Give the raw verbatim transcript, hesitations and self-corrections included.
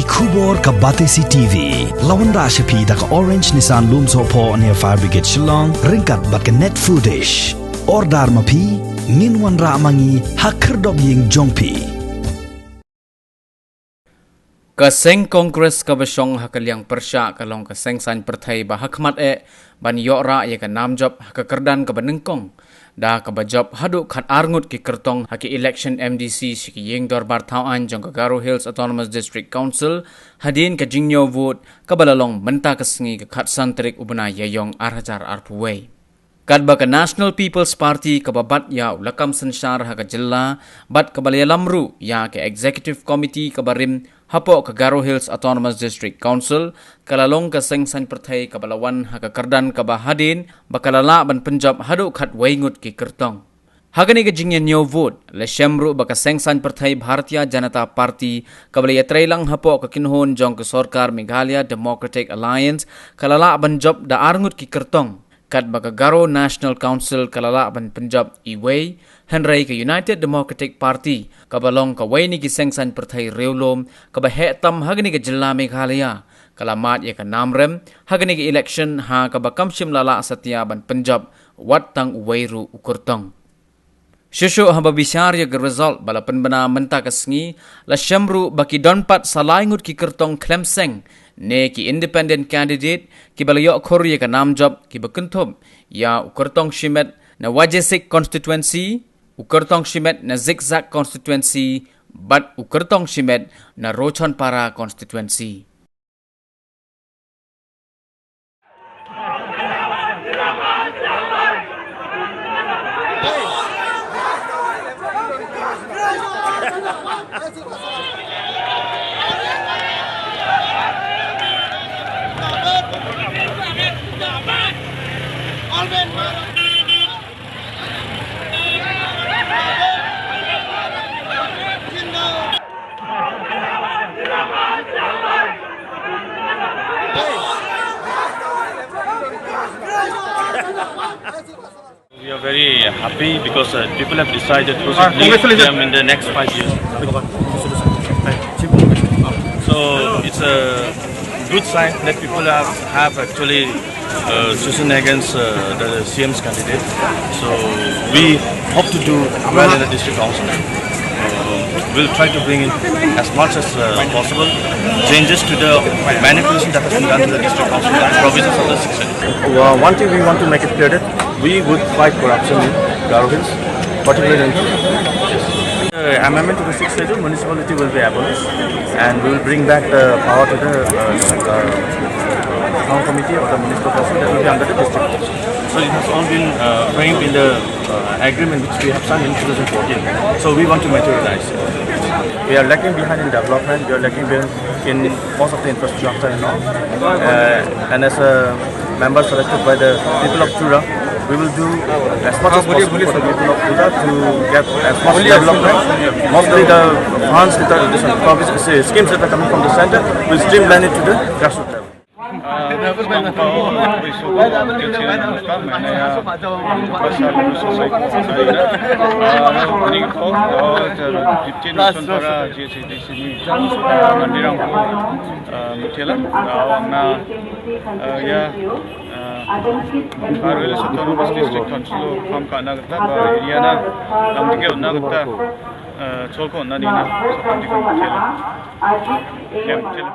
Khubor ka Batesi T V. La wanrah sha phi da ka Orange Nissan Lumsohphoh near Fire Brigade Shillong, ryngkat bad ka Net Foodish. Order ma phi, ngin wanrah ma ngi ha khyrdop ïing jong phi. Ka seng Congress kaba shong ha ka liang pyrshah ka long ka seng saiñ pyrthei ba ha khmat eh ban ïoh rah ïa ka nam jop ha ka kyrdan kaba nyngkong, da kaba jop haduh khat ar ngut ki kyrtong ha ki election M D C sha ki ïing dorbar thaw aiñ jong ka Garo Hills Autonomous District Council hadien ka jingñiew vote kaba la long mynta ka sngi, ka khatsan tarik u bnai Ïaïong ar hajar arphew wei. Katba ka National People's Party kaba bat ïa u lakam synshar ha ka jylla bad kaba la ïalam ruh ïa ka Executive Committee kaba rim hapoh ka Garo Hills Autonomous District Council, ka la long ka seng saiñ pyrthei kaba la wan ha ka kyrdan kaba hadien ba ka la lah ban pynjop haduh khatwei ngut ki kyrtong. Ha kane ka jingïañiew vote, la shem ruh ba ka seng saiñ pyrthei Bharatiya Janata Party kaba la ïatreilang hapoh ka kynhun jong ka sorkar Meghalaya Democratic Alliance ka la lah ban jop da ar ngut ki kyrtong, katba ka Garo National Council ka la lah ban pynjop iwei, hynrei ka United Democratic Party kaba long kawei na ki seng saiñ pyrthei riewlum kaba heh tam ha kane ka jylla Meghalaya ka la mad ïa ka nam rem ha kane ka election, ha kaba kam shym la lah satia ban pynjop wat tang uwei ruh u kyrtong. Shuh shuh haba bishar ïa ka result ba la pynbna mynta ka sngi, la shem ruh ba ki don pat sa lai ngut ki kyrtong khlem seng ne ki independent candidate kiba la ïoh khur ïa ka nam jop, kiba kynthup ïa u kyrtong shimet na Wajesik constituency, u kyrtong shimet na Zikzak constituency bad u kyrtong shimet na Rochonpara constituency. We are very happy because, uh, people have decided who should lead them in the next five years. So it's a good sign that people have, have actually, uh, chosen against, uh, the C M's candidate. So we hope to do well in the district council. Uh, we'll try to bring in as much as, uh, possible changes to the manipulation that has been done to the district council and provisions of the sixth schedule. Uh, one thing we want to make it clear that we would fight corruption in Garo Hills, particularly in the amendment to the sixth schedule, municipality will be abolished, and we will bring back the power to the, uh, uh, town committee or the municipal council that will be under the district council. So it has all been, uh, framed in the, uh, agreement which we have signed in two thousand fourteen. So we want to materialize. We are lagging behind in development. We are lagging behind in most of the infrastructure and all. Uh, and as a member selected by the people of Tura, we will do as much as possible for the people of Tura to get as much development. Mostly the funds that are, this promise, schemes that are coming from the center, will streamline it to the grassroots level. Sini, ah, mandirang, ah, mutila, ah, ang na, ah, ya, ah, Garo Hills Autonomous District Council, ham ka na gata, ba area na, am dikhe na gata, ah, chol ko na ni na, so kam dikhe mutila. Ya, mutila.